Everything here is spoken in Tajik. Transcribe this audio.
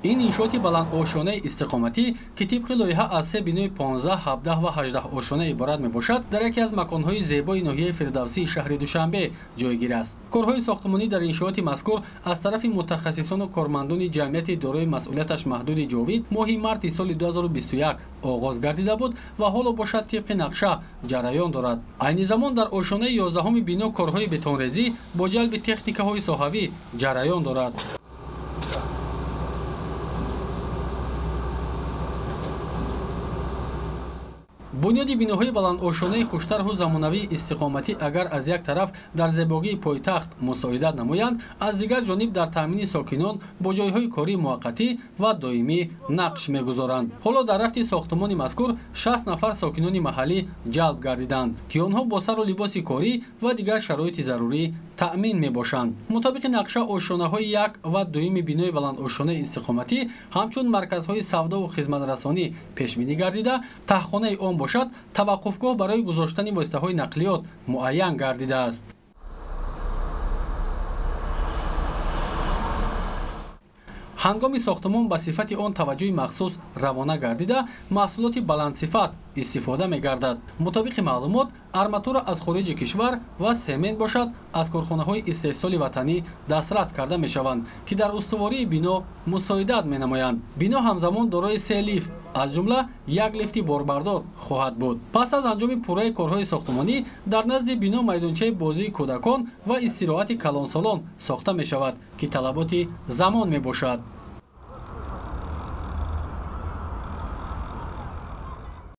Ин иншооти баландошонаи истиқоматӣ, ки тибқи лоиҳа аз се бинои 15, 17 ва 18 ошона иборат мебошад, дар яке аз маконҳои зебои ноҳияи Фирдавсии шаҳри Душанбе ҷойгир аст. Корҳои сохтмонӣ дар иншооти мазкур аз тарафи мутахассисону кормандони ҷамъияти дорои масъулияташ маҳдуди Ҷовид моҳи марти соли 2021 оғоз гардида буд ва ҳоло бошад тибқи нақша ҷараён дорад. Айни замон дар ошонаи 11-уми бино корҳои бетонрезӣ бо ҷалби техникаҳои соҳавӣ ҷараён дорад. Бунёди биноҳои баландошонаи хуштарҳу замонавии истиқоматӣ агар аз як тараф дар зебогии пойтахт мусоидат намоянд, аз дигар ҷониб дар таъмини сокинон бо ҷойҳои кории муваққатӣ ва доимӣ нақш мегузоранд. Ҳоло дар рафти сохтмони мазкур 60 нафар сокинони маҳаллӣ ҷалб гардиданд, ки онҳо бо сару либоси корӣ ва дигар шароити зарурӣ таъмин мебошанд. Мутобиқи нақша ошонаҳои як ва дуюми бинои баландошонаи истиқоматӣ ҳамчун марказҳои савдову хизматрасонӣ пешбинӣ гардида, таҳхонаи он бошад таваққуфгоҳ барои гузоштани воситаҳои нақлиёт муайян гардидааст. Ҳангоми сохтмон ба сифати он таваҷҷӯҳи махсус равона гардида, маҳсулоти баландсифат истифода мегардад. Мутобиқи маълумот, арматура аз хориҷи кишвар ва семент бошад аз корхонаҳои истеҳсоли ватанӣ дастрас карда мешаванд, ки дар устувории бино мусоидат менамоянд. Бино ҳамзамон дорои се лифт, аз ҷумла як лифти борбардор хоҳад буд. Пас аз анҷоми пурраи корҳои сохтмонӣ дар назди бино майдончаи бозии кӯдакон ва истироҳати калонсолон сохта мешавад, ки талаботи замон мебошад.